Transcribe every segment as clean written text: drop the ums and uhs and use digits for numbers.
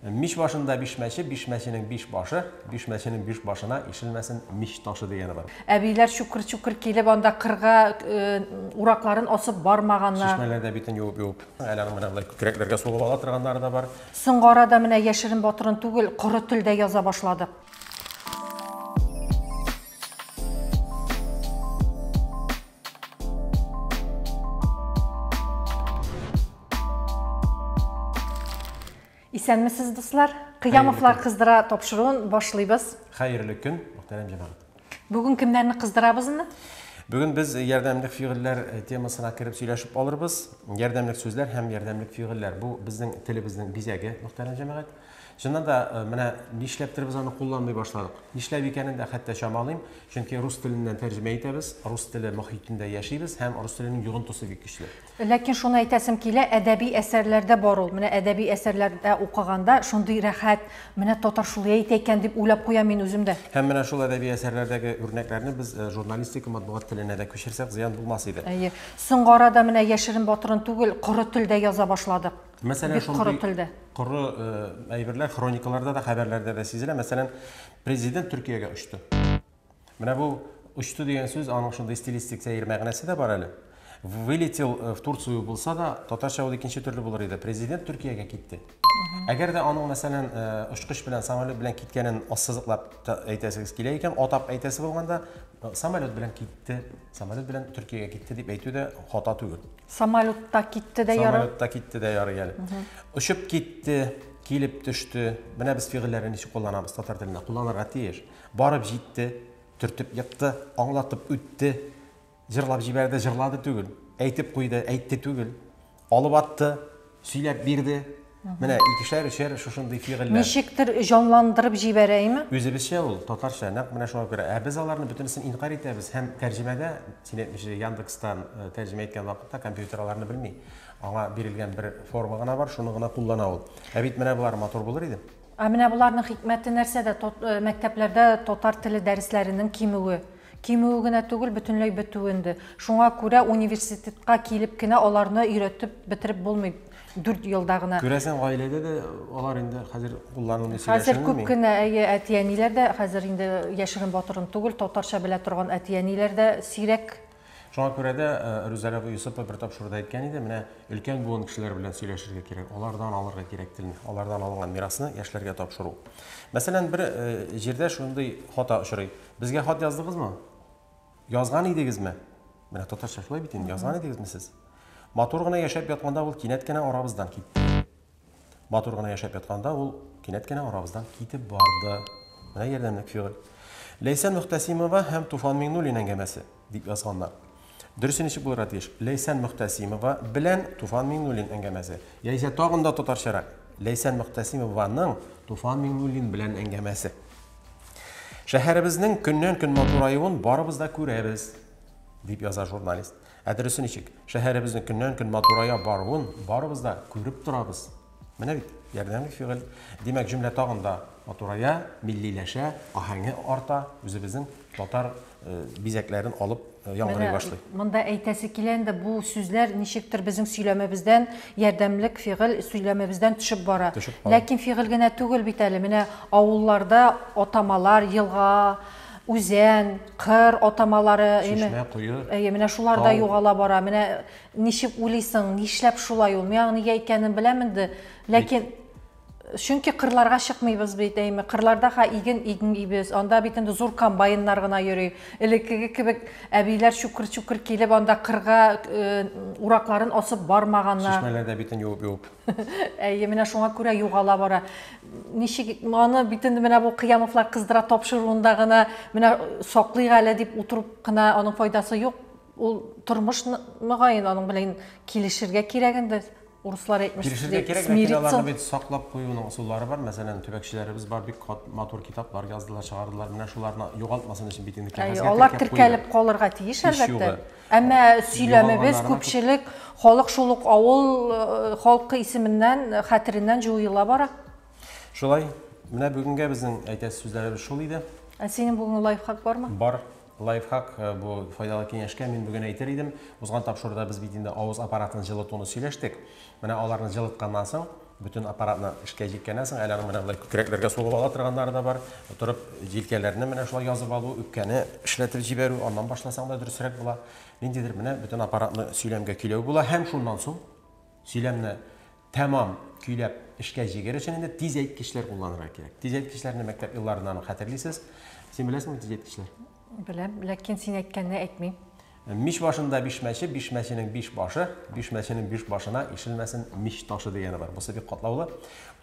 Мич башында биш мәче, биш мәченең биш башы, биш мәченең биш башына ишелмәсен мич ташы дигәне бар. Әбиләр чукыр-чукыр килеп анда кырга уракларын асып бармаганнар. Чишмәләрдә битен юып-юып, әле аның менә болай күкрәкләргә сугып ала торганнары да бар. Соңгы арада менә яшерен-батырын түгел, коры телдә яза башладык. Исәнмесез, дуслар! Кыямовлар кыздыра тапшыруын башлыйбыз. Хәерле көн, мөхтәрәм җәмәгать. Бүген кемнәрне кыздырабыз инде? Бүген без ярдәмлек фигыльләр темасына кереп сөйләшеп алырбыз. Ярдәмлек сүзләр һәм ярдәмлек фигыльләр. Бу безнең телебезнең бизәге, мөхтәрәм җәмәгать. Чыннан да, менә нишләптер без аны кулланмый башладык. Нишләп икәнен дә хәтта чамалыйм. Чөнки рус теленнән тәрҗемә итәбез, рус теле мохитендә яшибез һәм рус теленең йогынтысы бик көчле. Ләкин шуны әйтәсем килә, әдәби әсәрләрдә бар ул. Менә әдәби әсәрләрдә укыганда шундый рәхәт, менә татар шулай әйтә икән дип уйлап куям мин үзем дә. Һәм менә шул әдәби әсәрләрдәге үрнәкләрне без журналистика, матбугат теленә дә күчерсәк, зыян булмас иде. Әйе. Соңгы арада менә яшерен-батырын түгел, коры телдә яза башладык. Мәсәлән, Бик коры шундый телдә. коры әйберләр хроникаларда да, хәбәрләрдә дә сизелә. Мәсәлән, президент Төркиягә очты. Менә бу очты дигән сүз, аның шундый стилистик сәер мәгънәсе дә бар әле. Вылетел в Турцию булса да, татарча ул икенче төрле булыр иде. Президент Төркиягә китте. Әгәр дә аның, мәсәлән, очкыч белән, самолет белән киткәнен ассызыклап әйтәсегез килә икән, атап әйтәсе булганда, самолет белән китте, самолет белән Төркиягә китте дип әйтү дә хата түгел. Самолетта китте дә ярый. Самолетта китте дә ярый әле. Очып китте, килеп төште. Менә без фигыльләрне ничек кулланабыз татар телендә? Кулланырга тиеш. Барып җитте, төртеп екты, аңлатып үтте, җырлап җибәрде, җырлады түгел, әйтеп куйды, әйтте түгел, алып атты, сөйләп бирде. Менә икешәр, өчәр шушындый фигыльләр. Ничектер җанландырып җибәрә, әйме? Үзебезчә ул, татарча, нәкъ менә шуңа күрә. Ә без аларны бөтенесен инкарь итәбез һәм тәрҗемәдә, син әйтмешли, Яндекстан тәрҗемә иткән вакытта компьютер аларны белми. Аңа бирелгән бер форма гына бар, шуны гына куллана ул. Ә бит менә болар матур булыр иде. Ә менә боларның хикмәте нәрсәдә? Мәктәпләрдә татар теле дәресләренең кимүе. Кимүе генә түгел, бөтенләй бетүе инде. Шуңа күрә университетка килеп кенә аларны өйрәтеп бетереп булмый 4 елда гына. Күрәсең, гаиләдә дә алар инде хәзер куллануны Хәзер күп сөйләшенми. кенә, әйе, әти-әниләр дә, хәзер инде яшерен-батырын түгел, татарча белә торган әти-әниләр дә сирәк. Шуңа күрә дә Рүзәл абый Йосыпов бер тапшыруда әйткән иде, менә өлкән буын кешеләр белән сөйләшергә кирәк, алардан алырга кирәк телне, алардан алынган мирасны яшьләргә тапшыру. Мәсәлән, бер җирдә шундый хата очрый. Безгә хат яздыгызмы? Язган идегезме? Менә татарча шулай бит инде, язган идегезме сез? Матур гына яшәп ятканда ул кинәт кенә арабыздан китте. Матур гына яшәп ятканда ул кинәт кенә арабыздан китеп барды. Менә ярдәмлек фигыль. Ләйсән Мөхтәсимова һәм Туфан Миңнуллин әңгәмәсе дип язганнар. Дөресе ничек булырга тиеш? Ләйсән Мөхтәсимова белән Туфан Миңнуллин әңгәмәсе. Яисә тагын да татарчарак. Ләйсән Мөхтәсимованың Туфан Миңнуллин белән әңгәмәсе. Шәһәребезнең көннән-көн матураюын барыбыз да күрәбез, дип яза журналист. Ә дөресе ничек? Шәһәребезнең көннән-көн матурая баруын барыбыз да күреп торабыз. Менә бит, ярдәмлек фигыль. Димәк, җөмлә тагын да матурая, миллиләшә, аһәңе арта, үзебезнең татар бизәкләрен алып яңгырый башлый. Монда әйтәсе килә инде, бу сүзләр ничектер безнең сөйләмебездән, ярдәмлек фигыль сөйләмебездән төшеп бара. Төшеп бара. Ләкин фигыль генә түгел бит әле. Менә авылларда атамалар, елга, үзән, кыр атамалары, әйме? Чишмә, кое, Әйе, менә шулар да тау. югала бара. Менә ничек уйлыйсың, нишләп шулай ул? Мин аның нигә икәнен беләм инде. Ләкин чөнки кырларга чыкмыйбыз бит, әйме? Кырларда ха иген игмибез. Анда бит инде зур комбайннар гына йөри. Элеккеге кебек әбиләр чукыр-чукыр килеп анда кырга уракларын асып бармаганнар. Чишмәләрдә битен юып-юып. Әйе, менә шуңа күрә югала бара. Ничек аны бит инде менә бу Кыямовлар кыздыра тапшыруында гына менә саклыйк әле дип утырып кына аның файдасы юк. Ул тормыш мөгаен аның белән килешергә кирәк инде. Урыслар әйтмешли, Килешергә кирәк, ләкин смириться. аларны бит саклап куюның ысуллары бар. Мәсәлән, төбәкчеләребез бар, бик матур китаплар яздылар, чыгардылар. Менә шуларны югалтмасын өчен бит инде Әйе, кәгазьгә алар теркәп теркәлеп куелган. калырга тиеш, Һич әлбәттә. югы. Әмма сөйләмебез Югалганнарына күпчелек халык шул ук авыл халкы исеменнән, хәтереннән җуела бара. Шулай, менә бүгенгә безнең әйтәсе сүзләребез шул иде. Ә синең бүген лайфхак бармы? Бар. Лайфхак, бу файдалы киңәшкә мин бүген әйтер идем. Узган тапшыруда без бит инде авыз аппаратын җылытуны сөйләштек. Менә аларны җылытканнан соң Бөтен аппаратны эшкә җиккәннән соң, әле аның менә болай күкрәкләргә сугып ала торганнары да бар. Торып җилкәләрне менә шулай язып алу, үпкәне эшләтеп җибәрү, аннан башласаң да дөресрәк була. Ниндидер менә бөтен аппаратны сөйләмгә көйләү була һәм шуннан соң сөйләмне тәмам көйләп эшкә җигер өчен инде тизәйткечләр кулланырга кирәк. Тизәйткечләрне мәктәп елларыннан ук хәтерлисез. Син беләсеңме тизәйткечләр? Беләм, ләкин син әйткәнне әйтмим. Мич башында биш мәче, биш мәченең биш башы, биш мәченең биш башына ишелмәсен мич ташы дигәне бар. Бусы бик катлаулы.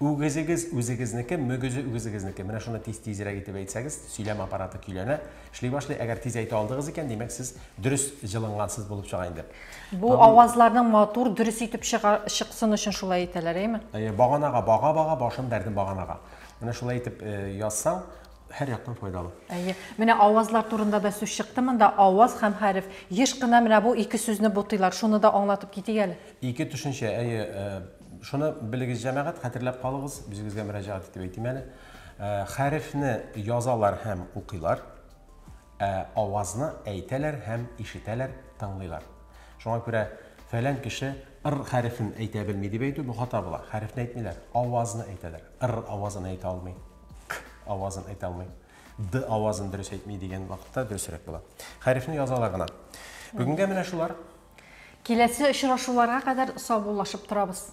Үгезегез үзегезнеке, мөгезе үгезегезнеке. Менә шуны тиз-тизрәк итеп әйтсәгез, сөйләм аппараты көйләнә, эшли башлый. Әгәр тиз әйтә алдыгыз икән, димәк, сез дөрес җылынгансыз булып чыга инде. Бу авазларның матур, дөрес итеп чыга, чыксын өчен шулай әйтәләр, әйеме? Әйе, баганага бага-бага, башын бәрдем баганага. Менә шулай итеп язсаң, һәр яктан файдалы. Әйе. Менә авазлар турында да сүз чыкты монда. Аваз һәм хәреф. Еш кына менә бу ике сүзне бутыйлар. Шуны да аңлатып китик әле. Ике төшенчә, әйе. Э, шуны белегез, җәмәгать, хәтерләп калыгыз. Үзегезгә мөрәҗәгать итеп әйтим әле. Э, хәрефне язалар һәм укыйлар. Ә авазны әйтәләр һәм ишетәләр, тыңлыйлар. Шуңа күрә фәлән кеше р хәрефен әйтә белми дип әйтү бу хата була. Хәрефне әйтмиләр, авазны әйтәләр. Р авазын әйтә алмый. К авазын әйтә алмый. Д авазын дөрес әйтми дигән вакытта дөресрәк була. Хәрефне язалар гына. Бүгенгә менә шулар. Киләсе очрашуларга кадәр саубуллашып торабыз.